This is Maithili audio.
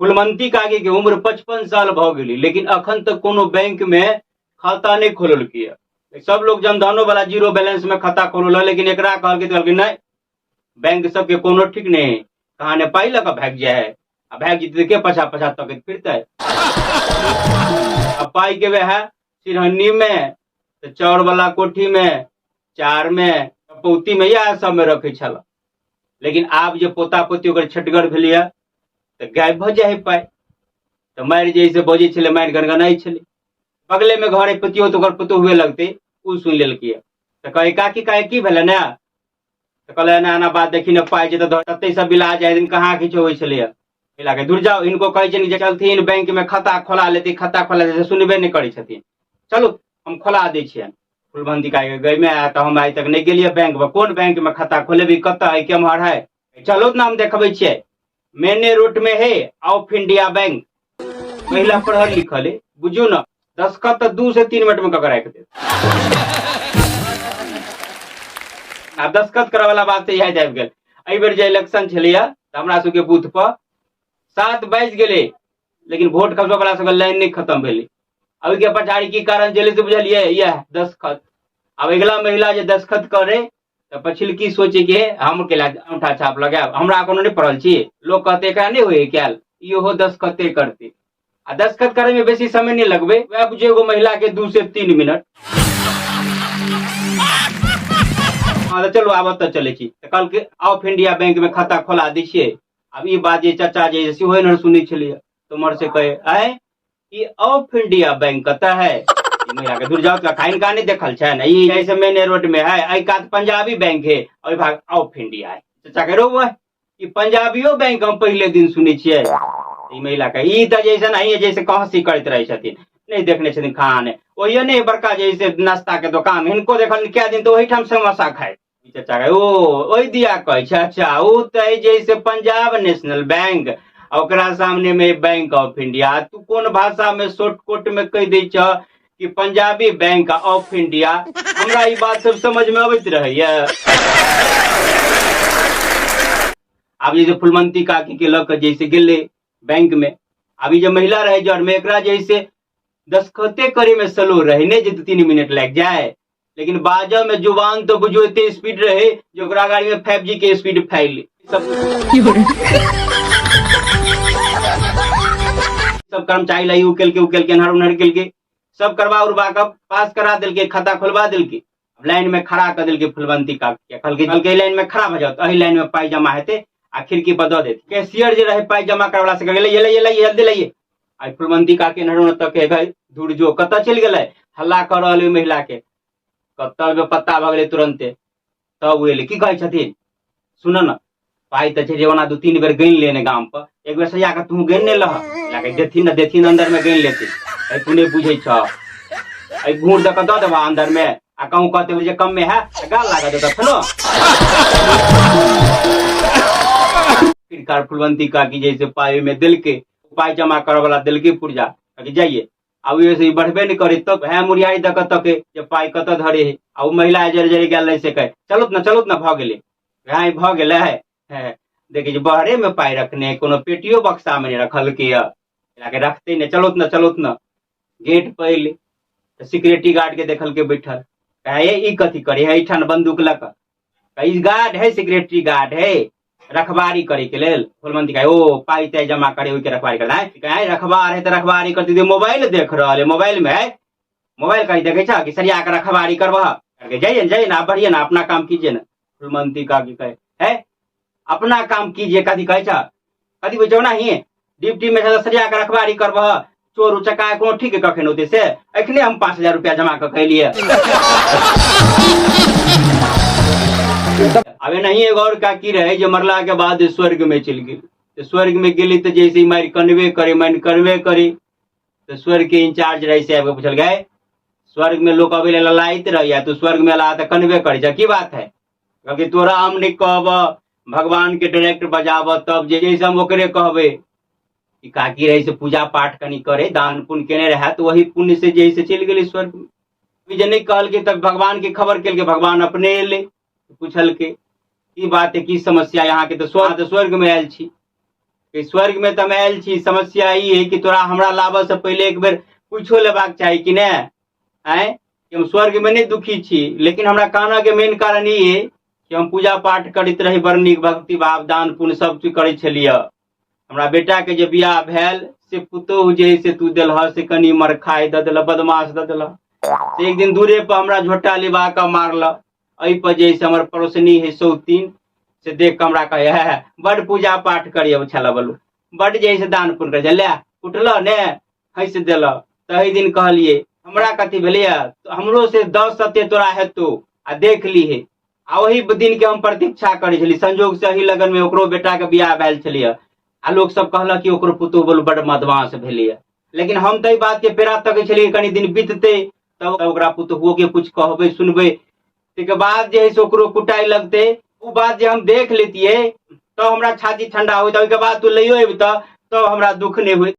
फुलमंती काकी के उम्र 55 साल भऽ गेली, लेकिन अखन तक कोनो बैंक में खाता नहीं खोललकै है। सब लोग जनधनो वाला जीरो बैलेंस में खाता खोलल, लेकिन एकरा कहलकै तऽ कहलकै नहीं, बैंक सबके कोनो ठीक नहीं है, कहाँ ने पाई लऽ कऽ भागि जाइ है, आ भागि जेतै के पछा पछा तकैत फिरतै। आ पाई के वएह सिरहन्नी में, तऽ चाउर वाला कोठी में, चार में, पौती में, इएह सब में रखै छल। लेकिन आब जे पोता पोती ओकर छटगर भेलैया तऽ गायब भऽ जाइ है पाइ। तऽ मारि जे से बजै छलै, मारि गनगनाइ छलै। बगले में घर है पुतियो, तऽ ओकर पुतोह हुए लगतै, ओ सुनि लेलकै। तऽ कहै काकी काहे की भेलै ने? तऽ कहलै एना एना बात, देखी ने पाइ जे तऽ तते सब बिला जाइ दिन कहाँ किछु होइ छलैया। मिला के दूर जाओ। हिनको कहै छनि जे चलथिन बैंक में खाता खोला लेती, खाता खोला लेती, सुनबे नहि करै छथिन। चलू हम खोला दै छियनि। फुलबंती काकी गई में आया तऽ हम आइ तक नहि गेलियै बैंक में, कोन बैंक में खाता खोलेबी, कतऽ है, केम्हर है, चलो ने हम देखबै छियै। मेने रोड में है ऑफ इंडिया बैंक। महिला पढ़ल लिखल है, बुझू ने दस्खत तऽ 2 से 3 मिनट में कऽ राखि देत। आ दस्खत करऽ वाला बात तऽ इएह आबि गेल। एहि बेर जे इलेक्शन छलैया तऽ हमरा सबके बूथ पर 7 बाजि गेलै, लेकिन वोट खसबै वाला सबके लाइन नहि खतम भेलै। आ ओहिके पछाड़ी की कारण छलै से बुझलियै? इएह दस्खत। आब अगिला महिला जे दस्खत करे तऽ पछिलकी सोचे के हम केला औंठा छाप लगायब, हमरा कोनो नहि पड़ल छी, लोक कहते एकरा नहि होइ कयल, इहो दस्खते करते। आ दस्खत करे में बेसी समय नहीं लगबे, वएह बुझे एगो महिला के 2 से 3 मिनट। हाँ तऽ चलू आब ओतऽ चलै छी। तऽ कहलकै ऑफ इंडिया बैंक में खाता खोला दै छियै। आब ई बात जे चाचा जे सेहो एनहर सुनै छलियै, तुम्हर से कहे आय ई ऑफ इंडिया बैंक कतऽ है? ई महिला के दूर जाओ तऽ खाइन का नहीं देखल छै ने, ई ऐसे मेन रोड में है, एहि कात पंजाबी बैंक है, ओहि भाग ऑफ इंडिया है। चाचा के रो ई पंजाबियो बैंक हम पहिले दिन सुनै छियै। ई महिला के ई तऽ जैसे नहीं जैसे कहसी करैत रहै छथिन, नहि देखने छथिन खान ओहिए नहि बड़का जैसे नाश्ता के दोकान हिनको देखल कए दिन तऽ ओहिठाम समोसा खाइ। ई चाचा के ओ ओहि दिया कहै छै, अच्छा ओ तऽ जैसे पंजाब नेशनल बैंक आ ओकरा सामने में बैंक ऑफ इंडिया। तू कोन भाषा में शॉर्टकट में कहि दै छह कि पंजाबी बैंक ऑफ इंडिया? हमरा ई बात सब समझ में अबैत रहैया। आब जे फुलमंती काकी के लऽ के जैसे गेलै बैंक में, आब ई जे महिला रहै जर में, एकरा जैसे दस्खते करे में स्लो रहे ने जे 2-3 मिनट लागि जाए, लेकिन बाजऽ में जुबान तो बुझो एते स्पीड रहे जे ओकरा गाड़ी में 5G के स्पीड फैल। सब सब कर्मचारी लाई उ केलकै, उ केलकै, एन्हर उन्हर केलकै, सब करवा उरवा कऽ पास करा देलकै, खाता खोलवा देलकै। लाइन में खड़ा कऽ देलकै फुलवंती का के, कहलकै कहलकै लाइन में खड़ा भऽ जाओ, एहि लाइन में पाई जमा हेतै आ खिड़की पर दऽ देत। कैशियर जे रहे पाई जमा करवला से कहलकै ये ले ये ले जल्दी लइए। आ फुलवंती काकी एन्हर उन्हर तक गई, दूर जो कतऽ चलि गेलै, हल्ला कऽ रहल ओहि महिला के, कतऽ के पत्ता भऽ गेलै तुरन्ते। तब ओ एलै, की कहै छथिन सुन न, पाइ तऽ छै जे ओना 2-3 बेर गनि लेने गाम पर, एक बेर सरिया कऽ तू गनि नहि लह, लागे देथिन ने देथिन अन्दर मे गनि लेथिन। अरे तू नहि बुझै छह, एहि घूर दऽ कऽ दऽ देबह अन्दर मे आ कहूँ कहते जे कम मे है तऽ गाल लागत देतऽ फेनो। फिर फुलवंती काकी जैसे पाइ ओहिमे देलकै, पाइ जमा करऽ वाला देलकै पुर्जा, कहलकै जाइए। आ ओहि से बढ़बे नहि करे तब है मुरियारी दऽ कऽ तके जे पाइ कतऽ धरे है। आ ओ महिला जरे जरे गेल रहे से कहे चलत ने चलत ने, भऽ गेलै वएह भऽ गेलै है। देखै छी बहरे मे पाइ रखने है, कोनो पेटियो बक्सा मे नहि रखलकै यऽ, के रखते नहि, चलत ने चलत ने। गेट पर एलै तऽ सिक्योरिटी गार्ड के देखलकै बैठल, कहे ई कथी करे है एहिठाम बंदूक लऽ कऽ? ई गार्ड है, सिक्योरिटी गार्ड है, रखबारी करे के लेल। फुलमंती कहे ओ पाई ताई जमा करे ओहि के रखबारी करना है। कहे रखबार है तऽ रखबारी करती, मोबाइल देख रहल है, मोबाइल में है, मोबाइल कहीं देखे छा कि सरिया के रखबारी करबह? करके जाइए जाइए ना, बढ़िए ना, अपना काम कीजिए ना। फुलमंती का की कहे है अपना काम कीजिए, कथी कहै छ, कथी बुझौ ना, ही ड्यूटी में सरिया के रखबारी करबह, चोर उचका कोनो ठीक कखन होते से एखने हम 5000 रुपया जमा कऽ कैलिए। आब एनाही एगो और काकी रहे जे मरला के बाद स्वर्ग में चलि गेल। तऽ स्वर्ग में गेली तऽ जैसे मारि कनबे करे मारि करबे करे, तऽ स्वर्ग के इंचार्ज रहे से आबि कऽ पूछल गए, स्वर्ग में लोग अबै लए ललायत रहैया, तू स्वर्ग में अला तऽ कनबे करै छ, की बात है? कहलकै तोरा हम नहि कहब, भगवान के डायरेक्ट बजाब तब जे जैसे हम ओकरे कहबै। ई काकी रहे से पूजा पाठ कनि करे, दान पुण्य केने रहे, तऽ वही पुण्य से जे से चलि गेलै स्वर्ग में। जे नहि कहलकै तब भगवान के खबर केलकै, भगवान अपने एलै, पूछलकै की बात है, की समस्या अहाँके, तऽ स्वर्ग में आयल छी। कि स्वर्ग में तऽ हम आयल छी, समस्या ई है कि तोरा हमरा लाबऽ से पहिले एक बेर पूछो लेबाक चाही कि नहि। आँय, कि हम स्वर्ग में नहि दुखी छी, लेकिन हमरा कानऽ के मेन कारण ई है कि हम पूजा पाठ करैत रही, बड़ नीक भक्ति भाव दान पुण्य सब चीज करै छलियै। हमरा बेटा के जे बियाह भेल से पुतोहु जे है से तू देलह से कनि मरखाइ दऽ देलह, बदमाश दऽ देलह। से एक दिन दूरे पर हमरा झोटा लिबा कऽ मारलक। एहि पर जे है से हमर पड़ोसनी है सौतीन, से देख कऽ हमरा कहै है बड पूजा पाठ करिय छल बोलू, बड जे है से दान पुण्य करै ले कुटल ने हँसि देलक। तही दिन कहलियै हमरा कथी भेलैया, हमरो से 10 सत्य तोरा हेतौ आ देख लीहे। आ ओही दिन के हम प्रतीक्षा करै छली। संजोग से एही लगन में ओकरो बेटा के बियाह भेल छलैया आ लोक सब कहलक कि ओकरो पुतोहु बोलू बड मदमाश भेलैया। लेकिन हम तऽ एहि बात के पेरा तकै छलियै कनि दिन बीततै तब ओकरा पुतोहुओ के कुछ कहबै सुनबै, ताहिके बाद जे है से ओकरो कुटाइ लगतै। ओ बात जे हम देख लेतियै तब हमरा छाती ठंडा होइत, ओहिके बाद तू लैयो अबितह तब हमरा दुख नहि होइत।